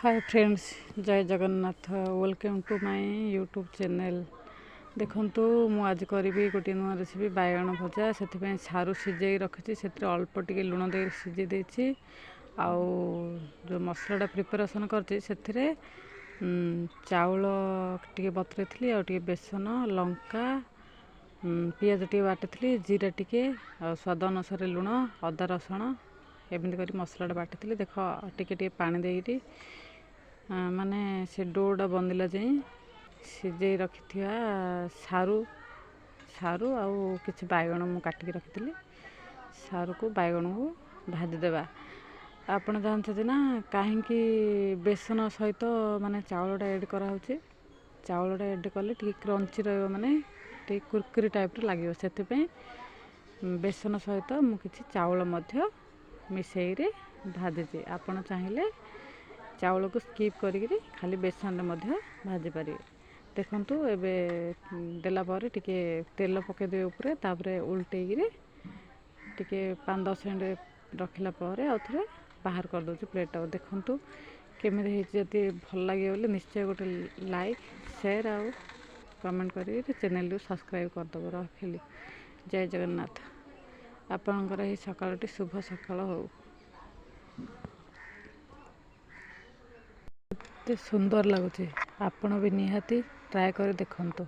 Hi friends, Jay Jagannath. Welcome to my YouTube channel. ଦେଖନ୍ତୁ, ମୁଁ ଆଜି କରିବି ଗୋଟିଏ ନୂଆ ରେସିପି, ବାଇଗଣ ଭଜା। ସେଥିପାଇଁ ସାରୁ ସିଝେଇ ରଖିଛି, ସେଥିରେ ଅଳ୍ପ ଟିକେ ଲୁଣ ଦେଇ ସିଝେଇ ଦେଇଛି। ଆଉ ଯେଉଁ ମସଲାଟା ପ୍ରିପାରେସନ୍ କରିଛି, ସେଥିରେ ଚାଉଳ ଟିକେ ବତୁରେଇଥିଲି, ଆଉ ଟିକେ ବେସନ, ଲଙ୍କା, ପିଆଜ ଟିକେ ବାଟିଥିଲି, ଜିରା ଟିକେ, ଆଉ ସ୍ୱାଦ ଅନୁସାରେ ଲୁଣ, ଅଦା ରସୁଣ, ଏମିତି କରି ମସଲାଟା ବାଟିଥିଲି। ଦେଖ, ଟିକେ ଟିକେ ପାଣି ଦେଇକିରି ମାନେ ସେ ଡୋଟା ବନିଲା ଯାଏଁ ସିଝେଇ ରଖିଥିବା ସାରୁ ଆଉ କିଛି ବାଇଗଣ ମୁଁ କାଟିକି ରଖିଥିଲି, ସାରୁକୁ ବାଇଗଣକୁ ଭାଜିଦେବା। ଆପଣ ଜାଣିଛନ୍ତି ନା କାହିଁକି ବେସନ ସହିତ ମାନେ ଚାଉଳଟା ଏଡ଼୍ କରାହେଉଛି? ଚାଉଳଟା ଏଡ଼୍ କଲେ ଟିକେ କ୍ରଞ୍ଚି ରହିବ, ମାନେ ଟିକେ କୁରକୁରି ଟାଇପ୍ର ଲାଗିବ। ସେଥିପାଇଁ ବେସନ ସହିତ ମୁଁ କିଛି ଚାଉଳ ମଧ୍ୟ ମିଶାଇକିରି ଭାଜିଛି। ଆପଣ ଚାହିଁଲେ ଚାଉଳକୁ ସ୍କିପ୍ କରିକିରି ଖାଲି ବେସନରେ ମଧ୍ୟ ଭାଜିପାରିବେ। ଦେଖନ୍ତୁ, ଏବେ ଦେଲା ପରେ ଟିକେ ତେଲ ପକାଇଦେବେ ଉପରେ, ତାପରେ ଉଲଟେଇକିରି ଟିକେ 5-10 ମିନିଟ୍ ରଖିଲା ପରେ ଆଉ ଥରେ ବାହାର କରିଦେଉଛି ପ୍ଲେଟ୍ଟାକୁ। ଦେଖନ୍ତୁ କେମିତି ହେଇଛି। ଯଦି ଭଲ ଲାଗିବ ବୋଲେ ନିଶ୍ଚୟ ଗୋଟେ ଲାଇକ୍, ସେୟାର ଆଉ କମେଣ୍ଟ କରିକି ଚ୍ୟାନେଲକୁ ସବସ୍କ୍ରାଇବ୍ କରିଦେବ। ରଖିଲି, ଜୟ ଜଗନ୍ନାଥ। ଆପଣଙ୍କର ଏହି ସକାଳଟି ଶୁଭ ସକାଳ ହେଉ। ଏତେ ସୁନ୍ଦର ଲାଗୁଛି, ଆପଣ ବି ନିହାତି ଟ୍ରାଏ କରି ଦେଖନ୍ତୁ।